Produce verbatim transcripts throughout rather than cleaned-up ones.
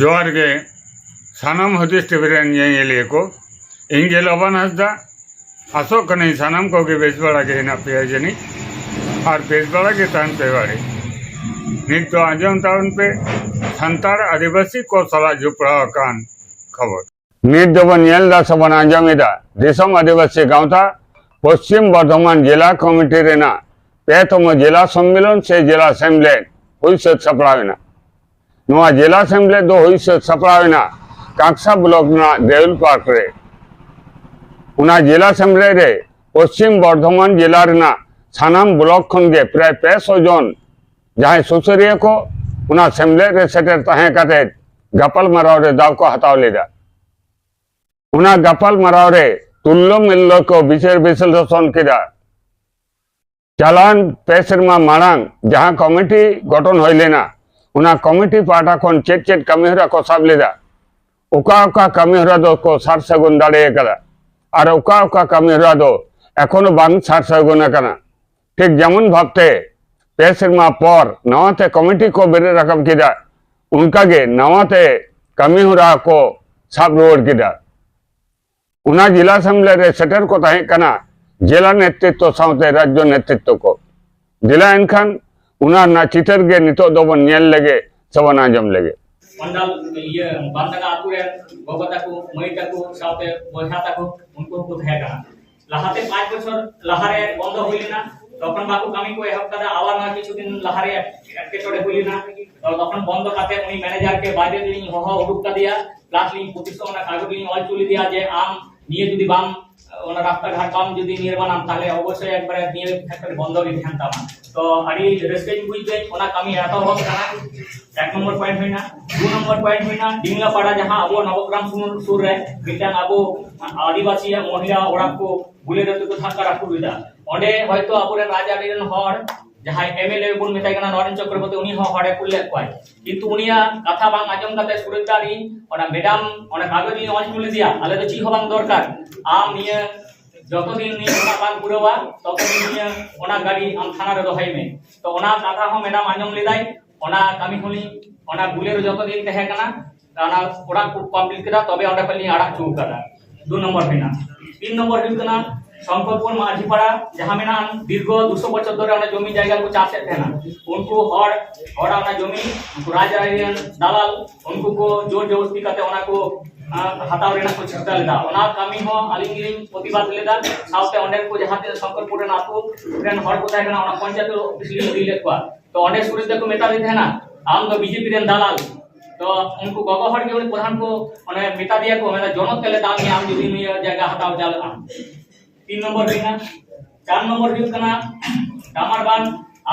ᱡᱚᱦᱟᱨ ᱜᱮ ᱥᱟᱱᱟᱢ ᱦᱩᱫᱤᱥ ᱴᱤᱵᱷᱤ ᱨᱮᱱ ᱧᱮᱧᱮᱞᱤᱭᱟᱹ ᱠᱚ᱾ ᱤᱧ ᱜᱮ ᱞᱚᱵᱟᱱ ᱦᱟᱸᱥᱫᱟ᱾ ᱟᱥᱚᱜ ᱠᱟᱹᱱᱟᱹᱧ ᱥᱟᱱᱟᱢ ᱠᱚᱜᱮ ᱵᱮᱥ ᱵᱟᱲᱟ ᱜᱮ ᱦᱮᱱᱟᱜ ᱯᱮᱭᱟ ᱡᱟᱹᱱᱤᱡ, ᱟᱨ ᱵᱮᱥ ᱵᱟᱲᱟ ᱜᱮ ᱛᱟᱦᱮᱱ ᱯᱮ ᱵᱟᱲᱮ᱾ ᱱᱤᱛ ᱫᱚ ᱟᱸᱡᱚᱢ ᱛᱟᱵᱚᱱ ᱯᱮ ᱥᱟᱱᱛᱟᱲ ᱟᱹᱫᱤᱵᱟᱹᱥᱤ ᱠᱚ ᱥᱟᱞᱟᱜ ᱡᱚᱯᱲᱟᱣ ᱟᱠᱟᱱ ᱠᱷᱚᱵᱚᱨ᱾ ᱱᱤᱛ ᱫᱚᱵᱚᱱ ᱧᱮᱞ ᱮᱫᱟ ᱥᱮᱵᱚᱱ ᱟᱸᱡᱚᱢ ᱮᱫᱟ, ᱫᱤᱥᱚᱢ ᱟᱹᱫᱤᱵᱟᱹᱥᱤ ᱜᱟᱶᱛᱟ ᱯᱚᱥᱪᱤᱢ ᱵᱚᱨᱫᱷᱚᱢᱟᱱ ᱡᱮᱞᱟ ᱠᱚᱢᱤᱴᱤ ᱨᱮᱱᱟᱜ ᱯᱮ ᱛᱚᱢᱚ ᱡᱮᱞᱟ ᱥᱚᱢᱢᱮᱞᱚᱱ ᱥᱮ ᱡᱮᱞᱟ ᱥᱮᱢᱞᱮᱫ ᱦᱩᱭ ᱥᱟᱹᱛ ᱥᱟᱯᱲᱟᱣ ᱮᱱᱟ᱾ ᱱᱚᱣᱟ ᱡᱮᱞᱟ ᱥᱮᱢᱞᱮᱫ ᱫᱚ ᱦᱩᱭ ᱥᱟᱹᱛ ᱥᱟᱯᱲᱟᱣ ᱮᱱᱟ ᱠᱟᱸᱠᱥᱟ ᱵᱞᱚᱠ ᱨᱮᱱᱟᱜ ᱫᱮᱣᱞ ᱯᱟᱨᱠ ᱨᱮ᱾ ᱚᱱᱟ ᱡᱮᱞᱟ ᱥᱮᱢᱞᱮᱫ ᱨᱮ ᱯᱚᱥᱪᱤᱢ ᱵᱚᱨᱫᱷᱚᱢᱟᱱ ᱡᱮᱞᱟ ᱨᱮᱱᱟᱜ ᱥᱟᱱᱟᱢ ᱵᱞᱚᱠ ᱠᱷᱚᱱ ᱜᱮ ᱯᱨᱟᱭ ᱯᱮ ᱥᱚ ᱡᱚᱱ ᱡᱟᱦᱟᱸᱭ ᱥᱩᱥᱟᱹᱨᱤᱭᱟᱹ ᱠᱚ ᱚᱱᱟ ᱥᱮᱢᱞᱮᱫ ᱨᱮ ᱥᱮᱴᱮᱨ ᱛᱟᱦᱮᱸ ᱠᱟᱛᱮ ᱜᱟᱯᱟᱞ ᱢᱟᱨᱟᱣ ᱨᱮ ᱫᱟᱣ ᱠᱚ ᱦᱟᱛᱟᱣ ᱞᱮᱫᱟ᱾ ᱚᱱᱟ ᱜᱟᱯᱟᱞ ᱢᱟᱨᱟᱣ ᱨᱮ ᱛᱩᱞᱞᱚ ᱢᱩᱞᱞᱚ ᱠᱚ ᱵᱤᱪᱟᱹᱨ ᱵᱤᱥᱞᱮᱥᱚᱱ ᱠᱮᱫᱟ᱾ ᱪᱟᱞᱟᱣᱮᱱ ᱯᱮ ᱥᱮᱨᱢᱟ ᱢᱟᱲᱟᱝ ᱡᱟᱦᱟᱸ ᱠᱚᱢᱤᱴᱤ ᱜᱚᱴᱷᱚᱱ ᱦᱩᱭ ᱞᱮᱱᱟ, ᱚᱱᱟ ᱠᱚᱢᱤᱴᱤ ᱯᱟᱦᱴᱟ ᱠᱷᱚᱱ ᱪᱮᱫ ᱪᱮᱫ ᱠᱟᱹᱢᱤᱦᱚᱨᱟ ᱠᱚ ᱥᱟᱵ ᱞᱮᱫᱟ, ᱚᱠᱟ ᱚᱠᱟ ᱠᱟᱹᱢᱤᱦᱚᱨᱟ ᱫᱚ ᱠᱚ ᱥᱟᱨ ᱥᱟᱹᱜᱩᱱ ᱫᱟᱲᱮ ᱟᱠᱟᱫᱟ ᱟᱨ ᱚᱠᱟ ᱚᱠᱟ ᱠᱟᱹᱢᱤᱦᱚᱨᱟ ᱫᱚ ᱮᱠᱷᱚᱱᱳ ᱵᱟᱝ ᱥᱟᱨ ᱥᱟᱹᱜᱩᱱ ᱟᱠᱟᱱᱟ᱾ ᱴᱷᱤᱠ ᱡᱮᱢᱚᱱ ᱵᱷᱟᱵᱽᱛᱮ ᱯᱮ ᱥᱮᱨᱢᱟ ᱯᱚᱨ ᱱᱟᱣᱟᱛᱮ ᱠᱚᱢᱤᱴᱤ ᱠᱚ ᱵᱮᱨᱮᱫ ᱨᱟᱠᱟᱵ ᱠᱮᱫᱟ, ᱚᱱᱠᱟᱜᱮ ᱱᱟᱣᱟᱛᱮ ᱠᱟᱹᱢᱤᱦᱚᱨᱟ ᱠᱚ ᱥᱟᱵ ᱨᱩᱣᱟᱹᱲ ᱠᱮᱫᱟ᱾ ᱚᱱᱟ ᱡᱮᱞᱟ ᱥᱮᱢᱞᱮᱫ ᱨᱮ ᱥᱮᱴᱮᱨ ᱠᱚ ᱛᱟᱦᱮᱸ ᱠᱟᱱᱟ ᱡᱮᱞᱟ ᱱᱮᱛᱨᱤᱛᱵᱚ ᱥᱟᱶᱛᱮ ᱨᱟᱡᱽᱡᱚ ᱱᱮᱛᱨᱤᱛᱵᱚ ᱠᱚ᱾ ᱫᱮᱞᱟ ᱮᱱᱠᱷᱟᱱ ᱚᱱᱟ ᱨᱮᱱᱟᱜ ᱪᱤᱛᱟᱹᱨ ᱜᱮ ᱱᱤᱛᱚᱜ ᱫᱚᱵᱚᱱ ᱧᱮᱞ ᱞᱮᱜᱮ ᱥᱮᱵᱚᱱ ᱟᱸᱡᱚᱢ ᱞᱮᱜᱮ᱾ ᱢᱚᱱᱰᱚᱞ ᱤᱭᱟᱹ ᱵᱟᱢᱫᱟᱜᱟ ᱟᱹᱛᱩ ᱨᱮᱱ ᱜᱚᱜᱚ ᱛᱟᱠᱚ, ᱢᱟᱹᱭ ᱛᱟᱠᱚ ᱥᱟᱶᱛᱮ ᱵᱚᱭᱦᱟ ᱛᱟᱠᱚ ᱩᱱᱠᱩ ᱦᱚᱸᱠᱚ ᱛᱟᱦᱮᱸ ᱠᱟᱱᱟ᱾ ᱞᱟᱦᱟᱛᱮ ᱯᱟᱸᱪ ᱵᱚᱪᱷᱚᱨ ᱞᱟᱦᱟᱨᱮ ᱵᱚᱱᱫᱚ ᱦᱩᱭ ᱞᱮᱱᱟ, ᱛᱚᱠᱷᱚᱱ ᱵᱟᱠᱚ ᱠᱟᱹᱢᱤ ᱠᱚ ᱮᱦᱚᱵ ᱠᱟᱫᱟ, ᱟᱵᱟᱨ ᱱᱚᱣᱟ ᱠᱤᱪᱷᱩ ᱫᱤᱱ ᱞᱟᱦᱟᱨᱮ ᱮᱴᱠᱮᱴᱚᱬᱮ ᱦᱩᱭ ᱞᱮᱱᱟ᱾ ᱛᱚ ᱛᱚᱠᱷᱚᱱ ᱵᱚᱱᱫᱚ ᱠᱟᱛᱮ ᱩᱱᱤ ᱢᱮᱱᱮᱡᱟᱨ ᱠᱮ ᱵᱟᱭᱨᱮ ᱨᱮᱞᱤᱧ ᱦᱚᱦᱚ ᱩᱰᱩᱠ ᱠᱟᱫᱮᱭᱟ, ᱯᱞᱟᱥ ᱞᱤᱧ ᱯᱚᱛᱤᱥ ᱚᱱᱟ ᱠᱟᱜᱚᱡᱽ ᱞᱤᱧ ᱚᱞ ᱦᱚᱪᱚ ᱞᱮᱫᱮᱭᱟ ᱡᱮ ᱟᱢ ᱱᱤᱭᱟᱹ ᱡᱩᱫᱤ ᱵᱟᱢ, ᱚᱱᱟ ᱨᱟᱥᱛᱟ ᱜᱷᱟᱴ ᱵᱟᱢ ᱡᱩᱫᱤ ᱱᱤᱨᱢᱟᱱᱟᱢ, ᱛᱟᱦᱞᱮ ᱚᱵᱚᱥᱥᱳᱭ ᱮᱠᱵᱟᱨᱮ ᱱᱤᱭᱟᱹ factory ᱵᱚᱱᱫᱚ ᱜᱮ ᱛᱟᱦᱮᱱ ᱛᱟᱢᱟ᱾ ᱛᱚ ᱟᱹᱰᱤ ᱨᱟᱹᱥᱠᱟᱹᱧ ᱵᱩᱡ ᱫᱟᱹᱧ, ᱚᱱᱟ ᱠᱟᱹᱢᱤ ᱮᱛᱚᱦᱚᱵ ᱠᱟᱱᱟ᱾ ᱮᱠ ᱱᱚᱢᱵᱚᱨ ᱯᱚᱭᱮᱱᱴ ᱦᱩᱭᱱᱟ᱾ ᱫᱩ ᱱᱚᱢᱵᱚᱨ ᱯᱚᱭᱮᱱᱴ ᱦᱩᱭᱱᱟ ᱰᱤᱝᱞᱟᱯᱟᱲᱟ, ᱡᱟᱦᱟᱸ ᱟᱵᱚ ᱱᱚᱵᱚᱜᱨᱟᱢ ᱥᱩᱨ, ᱥᱩᱨ ᱨᱮ ᱢᱤᱫᱴᱟᱝ ᱟᱵᱚ ᱟᱹᱫᱤᱵᱟᱹᱥᱤᱭᱟᱜ ᱢᱚᱦᱤᱞᱟ ᱚᱲᱟᱜ ᱠᱚ ᱜᱩᱞᱮ ᱨᱮ ᱠᱚ ᱫᱷᱟᱠᱠᱟ ᱨᱟᱹᱯᱩᱫ ᱮᱫᱟ᱾ ᱚᱸᱰᱮ ᱦᱚᱭᱛᱳ ᱟᱵᱚᱨᱮᱱ ᱨᱟᱡᱽᱟᱹᱨᱤ ᱨᱮᱱ ᱦᱚᱲ ᱡᱟᱦᱟᱸᱭ ᱮᱢ ᱮᱞ ᱮ ᱵᱚᱱ ᱢᱮᱛᱟᱭ ᱠᱟᱱᱟ ᱱᱚᱨᱮᱱ ᱪᱚᱠᱨᱚᱵᱚᱨᱛᱤ, ᱩᱱᱤ ᱦᱚᱸ ᱦᱚᱲᱮ ᱠᱩᱞ ᱞᱮᱫ ᱠᱚᱣᱟᱭ, ᱠᱤᱱᱛᱩ ᱩᱱᱤᱭᱟᱜ ᱠᱟᱛᱷᱟ ᱵᱟᱝ ᱟᱸᱡᱚᱢ ᱠᱟᱛᱮ ᱥᱩᱨᱮᱥ ᱫᱟ ᱟᱨ ᱤᱧ ᱚᱱᱟ ᱢᱮᱰᱟᱢ ᱚᱱᱟ ᱠᱟᱜᱚᱡᱽ ᱤᱧ ᱚᱞ ᱦᱚᱪᱚ ᱞᱮᱫᱮᱭᱟ, ᱟᱞᱮ ᱫᱚ ᱪᱮᱫ ᱦᱚᱸ ᱵᱟᱝ ᱫᱚᱨᱠᱟᱨ, ᱟᱢ ᱱᱤᱭᱟᱹ ᱡᱚᱛᱚ ᱫᱤᱱ ᱱᱤᱭᱟᱹ ᱚᱲᱟᱜ ᱵᱟᱝ ᱯᱩᱨᱟᱹᱣᱟ ᱛᱚᱛᱚ ᱫᱤᱱ ᱱᱤᱭᱟᱹ ᱚᱱᱟ ᱜᱟᱹᱰᱤ ᱟᱢ ᱛᱷᱟᱱᱟ ᱨᱮ ᱫᱚᱦᱚᱭ ᱢᱮ᱾ ᱛᱚ ᱚᱱᱟ ᱠᱟᱛᱷᱟ ᱦᱚᱸ ᱢᱮᱰᱟᱢ ᱟᱸᱡᱚᱢ ᱞᱮᱫᱟᱭ᱾ ᱚᱱᱟ ᱠᱟᱹᱢᱤ ᱦᱚᱸᱞᱤᱧ, ᱚᱱᱟ ᱵᱩᱞᱮ ᱨᱮ ᱡᱚᱛᱚ ᱫᱤᱱ ᱛᱟᱦᱮᱸ ᱠᱟᱱᱟ, ᱚᱱᱟ ᱚᱲᱟᱜ ᱠᱚ ᱠᱚᱢᱯᱞᱤᱴ ᱠᱮᱫᱟ, ᱛᱚᱵᱮ ᱚᱸᱰᱮ ᱠᱷᱚᱱ ᱞᱤᱧ ᱟᱲᱟᱜ ᱦᱚᱪᱚ ᱟᱠᱟᱫᱟ᱾ ᱫᱩ ᱱᱚᱢᱵᱚᱨ ᱦᱩᱭᱱᱟ᱾ ᱛᱤᱱ ᱱᱚᱢᱵᱚᱨ ᱦᱩᱭᱩᱜ ᱠᱟᱱᱟ ᱥᱚᱝᱠᱚᱨᱯᱩᱨ ᱢᱟᱹᱡᱷᱤ ᱯᱟᱲᱟ, ᱡᱟᱦᱟᱸ ᱢᱮᱱᱟᱜᱼᱟ, ᱫᱤᱨᱜᱷᱚ ᱫᱩᱥᱚ ᱵᱚᱪᱷᱚᱨ ᱫᱷᱚᱨᱮ ᱚᱱᱟ ᱡᱚᱢᱤ ᱡᱟᱭᱜᱟ ᱠᱚ ᱪᱟᱥᱮᱫ ᱛᱟᱦᱮᱱᱟ᱾ ᱩᱱᱠᱩ ᱦᱚᱲ, ᱦᱚᱲᱟᱜ ᱚᱱᱟ ᱡᱚᱢᱤ, ᱩᱱᱠᱩ ᱨᱟᱡᱽ ᱟᱹᱨᱤ ᱨᱮᱱ ᱫᱟᱞᱟᱞ, ᱩᱱᱠᱩ ᱠᱚ ᱡᱳᱨ ᱡᱚᱵᱚᱥᱛᱤ ᱠᱟᱛᱮ ᱚᱱᱟ ᱠᱚ, ᱟᱸ, ᱦᱟᱛᱟᱣ ᱨᱮᱱᱟᱜ ᱠᱚ ᱪᱮᱥᱴᱟ ᱞᱮᱫᱟ᱾ ᱚᱱᱟ ᱠᱟᱹᱢᱤ ᱦᱚᱸ ᱟᱹᱞᱤᱧ ᱜᱮᱞᱤᱧ ᱯᱨᱚᱛᱤᱵᱟᱫ ᱞᱮᱫᱟ᱾ ᱥᱟᱶᱛᱮ ᱚᱸᱰᱮᱱ ᱠᱚ ᱡᱟᱦᱟᱸ ᱛᱤᱱᱟᱹᱜ ᱥᱚᱝᱠᱚᱨᱯᱩᱨ ᱨᱮᱱ ᱟᱹᱛᱩ ᱨᱮᱱ ᱦᱚᱲ ᱠᱚ ᱛᱟᱦᱮᱸ ᱠᱟᱱᱟ, ᱚᱱᱟ ᱯᱚᱧᱪᱟᱭᱮᱛ ᱚᱯᱷᱤᱥ ᱞᱤᱧ ᱤᱫᱤ ᱞᱮᱫ ᱠᱚᱣᱟ᱾ ᱛᱚ ᱚᱸᱰᱮ ᱥᱩᱨᱮᱥ ᱫᱟ ᱠᱚ ᱢᱮᱛᱟ ᱫᱤᱧ ᱛᱟᱦᱮᱱᱟ, "ᱟᱢ ᱫᱚ ᱵᱤᱡᱮᱯᱤ ᱨᱮᱱ ᱫᱟᱞᱟᱞ᱾" ᱛᱚ ᱩᱱᱠᱩ ᱜᱚᱜᱚ ᱦᱚᱲ ᱜᱮ ᱩᱱᱤ ᱯᱨᱚᱫᱷᱟᱱ ᱠᱚ ᱚᱱᱮ ᱢᱮᱛᱟ ᱫᱮᱭᱟ ᱠᱚ, ᱢᱮᱱᱫᱟ, "ᱡᱚᱱᱚᱜ ᱛᱮᱞᱮ ᱫᱟᱞ ᱢᱮᱭᱟ ᱟᱢ ᱡᱩᱫᱤ ᱱᱤᱭᱟᱹ ᱡᱟᱭᱜᱟ ᱦᱟᱛᱟᱣ ᱪᱟᱞᱟᱜᱼᱟ᱾" ᱛᱤᱱ ᱱᱚᱢᱵᱚᱨ ᱦᱩᱭᱱᱟ᱾ ᱪᱟᱨ ᱱᱚᱢᱵᱚᱨ ᱦᱩᱭᱩᱜ ᱠᱟᱱᱟ ᱰᱟᱢᱟᱨᱵᱟᱱ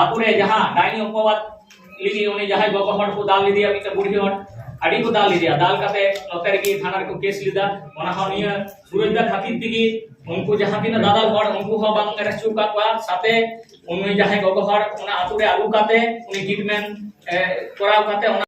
ᱟᱛᱳ ᱨᱮ ᱡᱟᱦᱟᱸ ᱰᱟᱭᱱᱤ ᱚᱯᱚᱵᱟᱫ ᱞᱟᱹᱜᱤᱫ ᱩᱱᱤ ᱡᱟᱦᱟᱸᱭ ᱜᱚᱜᱚ ᱦᱚᱲ ᱠᱚ ᱫᱟᱞ ᱞᱮᱫᱮᱭᱟ, ᱢᱤᱫᱴᱮᱱ ᱵᱩᱲᱦᱤ ᱦᱚᱲ, ᱟᱹᱰᱤ ᱠᱚ ᱫᱟᱞ ᱞᱮᱫᱮᱭᱟ᱾ ᱫᱟᱞ ᱠᱟᱛᱮ ᱱᱚᱛᱮ ᱨᱮᱜᱮ ᱛᱷᱟᱱᱟ ᱨᱮᱠᱚ ᱠᱮᱥ ᱞᱮᱫᱟ᱾ ᱚᱱᱟ ᱦᱚᱸ ᱱᱤᱭᱟᱹ ᱥᱩᱨᱚᱡᱽ ᱫᱟ ᱠᱷᱟᱹᱛᱤᱨ ᱛᱮᱜᱮ ᱩᱱᱠᱩ ᱡᱟᱦᱟᱸ ᱛᱤᱱᱟᱹᱜ ᱫᱟᱫᱟᱞ ᱦᱚᱲ, ᱩᱱᱠᱩ ᱦᱚᱸ ᱵᱟᱝ ᱮᱨᱮᱥᱴ ᱦᱚᱪᱚ ᱟᱠᱟᱫ ᱠᱚᱣᱟ᱾ ᱥᱟᱛᱮ ᱩᱱᱤ ᱡᱟᱦᱟᱸᱭ ᱜᱚᱜᱚ ᱦᱚᱲ ᱚᱱᱟ ᱟᱛᱳ ᱨᱮ ᱟᱹᱜᱩ ᱠᱟᱛᱮ ᱩᱱᱤ ᱴᱨᱤᱴᱢᱮᱱᱴ, ᱮ, ᱠᱚᱨᱟᱣ ᱠᱟᱛᱮ ᱚᱱᱟ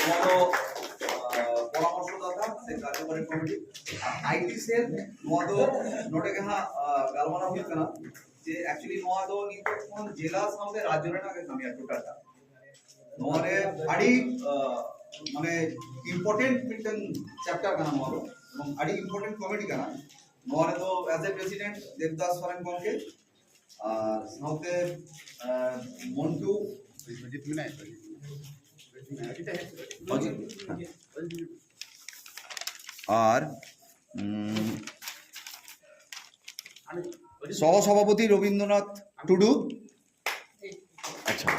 ᱱᱚᱣᱟ ᱫᱚ, ᱟᱸ, ᱯᱚᱨᱟᱢᱚᱨᱥᱚ ᱫᱟᱛᱟ ᱥᱮ ᱠᱟᱨᱡᱚᱠᱟᱨᱤ ᱠᱚᱢᱤᱴᱤ᱾ ᱟᱨ ᱟᱭᱴᱤ ᱥᱮᱞ, ᱱᱚᱣᱟ ᱫᱚ ᱱᱚᱰᱮ ᱜᱮ ᱦᱟᱸᱜ, ᱟᱸ, ᱜᱟᱞᱢᱟᱨᱟᱣ ᱦᱩᱭᱩᱜ ᱠᱟᱱᱟ ᱡᱮ actually ᱱᱚᱣᱟ ᱫᱚ ᱱᱤᱛᱚᱜ ᱠᱷᱚᱱ ᱡᱮᱞᱟ ᱥᱟᱶᱛᱮ ᱨᱟᱡᱽᱡᱚ ᱨᱮᱱᱟᱜ ᱜᱮ ᱠᱟᱹᱢᱤᱭᱟ ᱴᱳᱴᱟᱞ ᱴᱟ᱾ ᱱᱚᱣᱟ ᱨᱮ ᱟᱹᱰᱤ, ᱟᱸ, ᱢᱟᱱᱮ important ᱢᱤᱫᱴᱟᱝ ᱪᱮᱯᱴᱟᱨ ᱠᱟᱱᱟ ᱱᱚᱣᱟ ᱫᱚ, ᱮᱵᱚᱝ ᱟᱹᱰᱤ important ᱠᱚᱢᱤᱴᱤ ᱠᱟᱱᱟ᱾ ᱱᱚᱣᱟ ᱨᱮᱫᱚ as a president Debdas Soren ᱜᱚᱢᱠᱮ, ᱟᱨ ᱥᱟᱶᱛᱮ, ᱟᱸ, ᱢᱚᱱᱴᱩ ᱚᱡᱤᱛ ᱢᱮᱱᱟᱭᱟ ᱛᱚ? ᱚᱡᱤᱛ᱾ ᱟᱨ, ᱩᱸ, ᱥᱚᱦᱚ ᱥᱚᱵᱷᱟᱯᱚᱛᱤ ᱨᱚᱵᱤᱱᱫᱨᱚᱱᱟᱛᱷ ᱴᱩᱰᱩ᱾ ᱟᱪᱪᱷᱟ᱾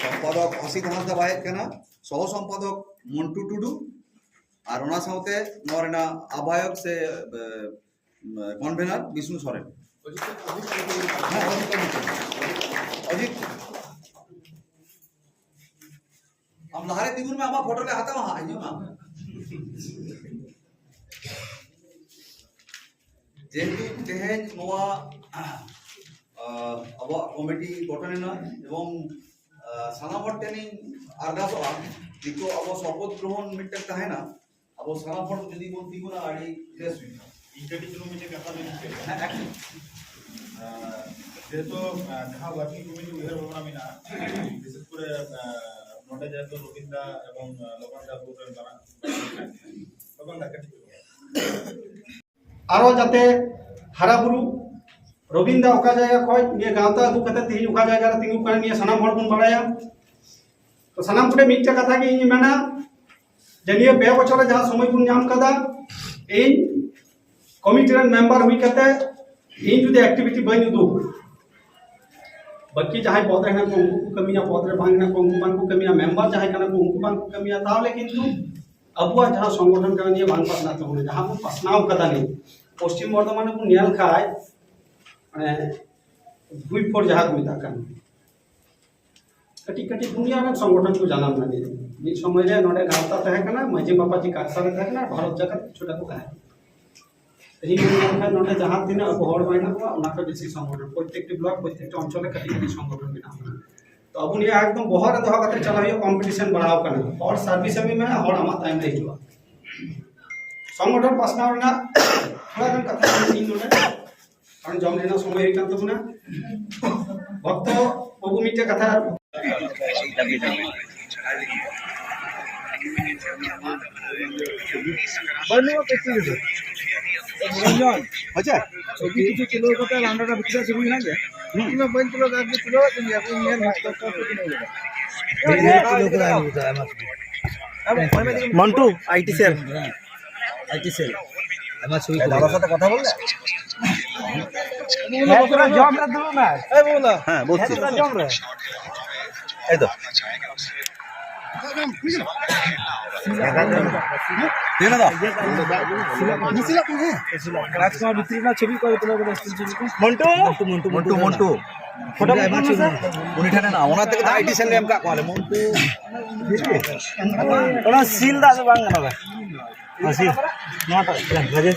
ᱥᱚᱢᱯᱟᱫᱚᱠ ᱚᱥᱤᱛ ᱦᱟᱸᱥᱫᱟ ᱵᱟᱭ ᱦᱮᱡ ᱠᱟᱱᱟ, ᱥᱚᱦᱚ ᱥᱚᱢᱯᱟᱫᱚᱠ ᱢᱚᱱᱴᱩ ᱴᱩᱰᱩ᱾ ᱟᱨ ᱚᱱᱟ ᱥᱟᱶᱛᱮ ᱱᱚᱣᱟ ᱨᱮᱱᱟᱜ ᱟᱵᱷᱟᱭᱚᱠ ᱥᱮ ᱠᱚᱱᱵᱷᱮᱱᱟᱨ ᱵᱤᱥᱱᱩ ᱥᱚᱨᱮᱱ᱾ ᱦᱮᱸ, ᱚᱡᱤᱛ ᱠᱚᱢᱤᱴᱤ᱾ ᱚᱡᱤᱛ, ᱟᱢ ᱞᱟᱦᱟᱨᱮ ᱛᱤᱸᱜᱩᱱ ᱢᱮ, ᱟᱢᱟᱜ ᱯᱷᱳᱴᱳ ᱞᱮ ᱦᱟᱛᱟᱣᱟ ᱦᱟᱸᱜ, ᱦᱤᱡᱩᱜ ᱢᱮ᱾ ᱡᱮᱦᱮᱛᱩ ᱛᱮᱦᱮᱧ ᱱᱚᱣᱟ, ᱟᱸ, ᱟᱵᱚᱣᱟᱜ ᱠᱚᱢᱤᱴᱤ ᱜᱚᱴᱷᱚᱱ ᱮᱱᱟ ᱮᱵᱚᱝ, ᱟᱸ, ᱥᱟᱱᱟᱢ ᱦᱚᱲ ᱴᱷᱮᱱᱤᱧ ᱟᱨᱫᱟᱥᱚᱜᱼᱟ, ᱱᱤᱛᱚᱜ ᱟᱵᱚ ᱥᱚᱯᱚᱛ ᱜᱨᱚᱦᱚᱱ ᱢᱤᱫᱴᱮᱱ ᱛᱟᱦᱮᱱᱟ, ᱟᱵᱚ ᱥᱟᱱᱟᱢ ᱦᱚᱲ ᱡᱩᱫᱤ ᱵᱚᱱ ᱛᱤᱸᱜᱩᱱᱟ, ᱟᱹᱰᱤ ᱵᱮᱥ ᱦᱩᱭᱩᱜᱼᱟ᱾ ᱤᱧ ᱠᱟᱹᱴᱤᱡ ᱪᱩᱞᱩᱝ ᱢᱤᱫᱴᱮᱱ ᱠᱟᱛᱷᱟ ᱞᱟᱹᱭ ᱤᱧ ᱪᱟᱹᱭᱟ᱾ ᱦᱮᱸ, ᱮᱠᱫᱚᱢ᱾ ᱟᱸ, ᱡᱮᱦᱮᱛᱩ, ᱟᱸ, ᱡᱟᱦᱟᱸ ᱣᱟᱨᱠᱤᱝ ᱠᱚᱢᱤᱴᱤ ᱩᱭᱦᱟᱹᱨ ᱵᱷᱟᱵᱽᱱᱟ ᱢᱮᱱᱟᱜᱼᱟ, ᱵᱤᱥᱮᱥ ᱠᱚᱨᱮ, ᱟᱸ, ᱱᱚᱰᱮ ᱡᱮᱦᱮᱛᱩ ᱨᱚᱵᱤᱱ ᱫᱟ ᱮᱵᱚᱝ, ᱟᱸ, ᱞᱚᱵᱟᱱ ᱫᱟ ᱜᱨᱩᱯ ᱨᱮᱱ ᱢᱟᱨᱟᱝ ᱞᱚᱵᱟᱱ ᱫᱟ ᱠᱟᱹᱴᱤᱡ ᱪᱩᱞᱩᱝ᱾ ᱟᱨᱚ ᱡᱟᱛᱮ ᱦᱟᱨᱟ ᱵᱩᱨᱩ, ᱨᱚᱵᱤᱱ ᱫᱟ ᱚᱠᱟ ᱡᱟᱭᱜᱟ ᱠᱷᱚᱱ ᱱᱤᱭᱟᱹ ᱜᱟᱶᱛᱟ ᱟᱹᱜᱩ ᱠᱟᱛᱮ ᱛᱮᱦᱮᱧ ᱚᱠᱟ ᱡᱟᱭᱜᱟ ᱨᱮ ᱛᱤᱸᱜᱩ ᱠᱟᱱᱟ, ᱱᱤᱭᱟᱹ ᱥᱟᱱᱟᱢ ᱦᱚᱲ ᱵᱚᱱ ᱵᱟᱲᱟᱭᱟ᱾ ᱛᱚ ᱥᱟᱱᱟᱢ ᱠᱚᱴᱷᱮᱱ ᱢᱤᱫᱴᱮᱱ ᱠᱟᱛᱷᱟ ᱜᱮ ᱤᱧ ᱢᱮᱱᱟ, ᱡᱮ ᱱᱤᱭᱟᱹ ᱯᱮ ᱵᱚᱪᱷᱚᱨ ᱨᱮ ᱡᱟᱦᱟᱸ ᱥᱚᱢᱚᱭ ᱵᱚᱱ ᱧᱟᱢ ᱠᱟᱫᱟ, ᱤᱧ ᱠᱚᱢᱤᱴᱤ ᱨᱮᱱ ᱢᱮᱢᱵᱟᱨ ᱦᱩᱭ ᱠᱟᱛᱮ ᱤᱧ ᱡᱩᱫᱤ ᱮᱠᱴᱤᱵᱷᱤᱴᱤ ᱵᱟᱹᱧ ᱩᱫᱩᱜ, ᱵᱟᱹᱠᱤ ᱡᱟᱦᱟᱸᱭ ᱯᱚᱫᱽ ᱨᱮ ᱦᱮᱱᱟᱜ ᱠᱚ ᱩᱱᱠᱩ ᱠᱚ ᱠᱟᱹᱢᱤᱭᱟ, ᱯᱚᱫᱽ ᱨᱮ ᱵᱟᱝ ᱦᱮᱱᱟᱜ ᱠᱚ ᱩᱱᱠᱩ ᱵᱟᱝ ᱠᱚ ᱠᱟᱹᱢᱤᱭᱟ, ᱢᱮᱢᱵᱟᱨ ᱡᱟᱦᱟᱸᱭ ᱠᱟᱱᱟ ᱠᱚ ᱩᱱᱠᱩ ᱵᱟᱝ ᱠᱚ ᱠᱟᱹᱢᱤᱭᱟ, ᱛᱟᱦᱚᱞᱮ ᱠᱤᱱᱛᱩ ᱟᱵᱚᱣᱟᱜ ᱡᱟᱦᱟᱸ ᱥᱚᱝᱜᱚᱴᱷᱚᱱ ᱠᱟᱱᱟ ᱱᱤᱭᱟᱹ ᱵᱟᱝ ᱯᱟᱥᱱᱟᱣ ᱠᱟᱫᱟ᱾ ᱱᱤᱭᱟᱹ ᱯᱚᱥᱪᱤᱢ ᱵᱚᱨᱫᱷᱚᱢᱟᱱ ᱨᱮᱵᱚᱱ ᱧᱮᱞ ᱠᱷᱟᱡ, ᱢᱟᱱᱮ ᱵᱷᱩᱭ ᱯᱷᱳᱨ ᱡᱟᱦᱟᱸ ᱠᱚ ᱢᱮᱛᱟᱜ ᱠᱟᱱ, ᱠᱟᱹᱴᱤᱡ ᱠᱟᱹᱴᱤᱡ ᱫᱩᱱᱤᱭᱟᱹ ᱨᱮᱱ ᱥᱚᱝᱜᱚᱴᱷᱚᱱ ᱠᱚ ᱡᱟᱱᱟᱢ ᱞᱟᱹᱜᱤᱫ᱾ ᱢᱤᱫ ᱥᱚᱢᱚᱭ ᱨᱮ ᱱᱚᱰᱮ ᱜᱟᱶᱛᱟ ᱛᱟᱦᱮᱸ ᱠᱟᱱᱟ, ᱢᱟᱹᱡᱷᱤ ᱢᱟᱯᱟᱡᱤ ᱠᱟᱠᱥᱟ ᱨᱮ ᱛᱟᱦᱮᱸ ᱠᱟᱱᱟ, ᱵᱷᱟᱨᱚᱛ ᱡᱟᱠᱟᱛ ᱠᱤᱪᱷᱩᱴᱟ ᱠᱚ ᱛᱟᱦᱮᱸ ᱠᱟᱱᱟ᱾ ᱛᱮᱦᱮᱧ ᱵᱚᱱ ᱧᱮᱞ ᱞᱮᱠᱷᱟᱱ ᱱᱚᱰᱮ ᱡᱟᱦᱟᱸ ᱛᱤᱱᱟᱹᱜ ᱟᱵᱚ ᱦᱚᱲ ᱢᱮᱱᱟᱜ ᱠᱚᱣᱟ, ᱚᱱᱟ ᱠᱷᱚᱱ ᱵᱮᱥᱤ ᱥᱚᱝᱜᱚᱴᱷᱚᱱ, ᱯᱨᱚᱛᱮᱠᱴᱤ ᱵᱞᱚᱠ, ᱯᱨᱚᱛᱮᱠᱴᱤ ᱚᱧᱪᱚᱞ ᱨᱮ ᱠᱟᱹᱴᱤᱡ ᱠᱟᱹᱴᱤᱡ ᱥᱚᱝᱜᱚᱴᱷᱚᱱ ᱢᱮᱱᱟᱜ ᱵᱚᱱᱟ᱾ ᱛᱚ ᱟᱵᱚ ᱱᱤᱭᱟᱹ ᱮᱠᱫᱚᱢ ᱵᱚᱦᱚᱜ ᱨᱮ ᱫᱚᱦᱚ ᱠᱟᱛᱮ ᱪᱟᱞᱟᱜ ᱦᱩᱭᱩᱜᱼᱟ, ᱠᱚᱢᱯᱤᱴᱤᱥᱚᱱ ᱵᱟᱲᱦᱟᱣ ᱠᱟᱱᱟ, ᱦᱚᱲ ᱥᱟᱨᱵᱷᱤᱥ ᱮᱢ ᱮᱢᱟ, ᱦᱚᱲ ᱟᱢᱟᱜ ᱛᱟᱭᱚᱢ ᱨᱮ ᱦᱤᱡᱩᱜᱼᱟ᱾ ᱥᱚᱝᱜᱚᱴᱷᱚᱱ ᱯᱟᱥᱱᱟᱣ ᱨᱮᱱᱟᱜ ᱛᱷᱚᱲᱟ ᱜᱟᱱ ᱠᱟᱛᱷᱟ ᱤᱧ ᱱᱚᱰᱮ ᱠᱟᱨᱚᱱ ᱡᱚᱢ ᱨᱮᱱᱟᱜ ᱥᱚᱢᱚᱭ ᱦᱩᱭ ᱠᱟᱱ ᱛᱟᱵᱚᱱᱟ᱾ ᱵᱷᱚᱠᱛᱚ ᱵᱟᱹᱵᱩ ᱢᱤᱫᱴᱮᱡ ᱠᱟᱛᱷᱟ᱾ ᱵᱟᱹᱱᱩᱜᱼᱟ ᱯᱮᱠᱴᱤᱥ ᱨᱮᱫᱚ᱾ ᱨᱚᱧᱡᱚᱱ᱾ ᱟᱪᱪᱷᱟ᱾ ᱪᱷᱚᱵᱤ ᱠᱤᱪᱷᱩ ᱛᱩᱞᱟᱹᱣ ᱠᱟᱛᱮ ᱞᱟᱸᱰᱟ ᱨᱮ ᱵᱷᱤᱛᱨᱤ ᱨᱮ ᱪᱷᱚᱵᱤ ᱢᱮᱱᱟᱜ ᱜᱮᱭᱟ᱾ ᱦᱩᱸ᱾ ᱤᱧ ᱢᱟ ᱵᱟᱹᱧ ᱛᱩᱞᱟᱹᱣ ᱠᱟᱜᱼᱟ, ᱛᱩᱞᱟᱹᱣ ᱟᱫ ᱛᱤᱧ ᱜᱮᱭᱟ, ᱤᱧ ᱧᱮᱞ ᱦᱟᱸᱜ ᱛᱚ, ᱛᱚ, ᱛᱚ, ᱛᱚ, ᱛᱚ, ᱛᱚ᱾ Montu, I T cell. I T cell. ᱟᱭᱢᱟ ᱪᱷᱚᱵᱤ ᱠᱚ ᱫᱟᱫᱟ ᱢᱮᱱᱟᱜᱼᱟ᱾ ᱥᱟᱛᱮ ᱠᱟᱛᱷᱟ ᱵᱚᱞ ᱞᱮ? ᱦᱮᱸ, ᱯᱩᱨᱟᱹ ᱡᱚᱢ ᱨᱮ ᱫᱩᱲᱩᱵ ᱢᱮ᱾ ᱦᱮᱸ, ᱵᱚᱞ᱾ ᱦᱮᱸ, ᱵᱚᱞ᱾ ᱦᱮᱸ, ᱯᱩᱨᱟᱹ ᱡᱚᱢ ᱨᱮ᱾ ᱮᱠᱫᱚᱢ᱾ ᱧᱮᱞ ᱮᱫᱟ? ᱨᱟᱡᱽᱠᱩᱢᱟᱨ ᱵᱷᱤᱛᱨᱤ ᱨᱮᱱᱟᱜ ᱪᱷᱚᱵᱤ ᱠᱚ ᱛᱩᱞᱟᱹᱣ ᱠᱟᱫᱟ, still ᱪᱷᱚᱵᱤ ᱠᱚ᱾ ᱢᱚᱱᱴᱩ, ᱢᱚᱱᱴᱩ, ᱢᱚᱱᱴᱩ, ᱢᱚᱱᱴᱩ᱾ ᱯᱷᱳᱴᱳ ᱠᱚ ᱛᱩᱞᱟᱹᱣ ᱢᱮᱥᱮ᱾ ᱩᱱᱤ ᱴᱷᱮᱱ ᱦᱮᱱᱟᱜᱼᱟ, ᱚᱱᱟ ᱛᱮᱜᱮ ᱛᱚ ᱟᱭ ᱰᱤ ᱥᱮᱞ ᱞᱮ ᱮᱢ ᱠᱟᱜ ᱠᱚᱣᱟ ᱞᱮ, ᱢᱚᱱᱴᱩ᱾ ᱚᱱᱟ ᱥᱤᱞ ᱫᱚ ᱟᱫᱚ ᱵᱟᱝ ᱜᱟᱱᱚᱜᱼᱟ᱾ ᱚᱱᱟ ᱥᱤᱞ, ᱱᱚᱣᱟᱴᱟᱜ, ᱵᱷᱟᱜᱮ᱾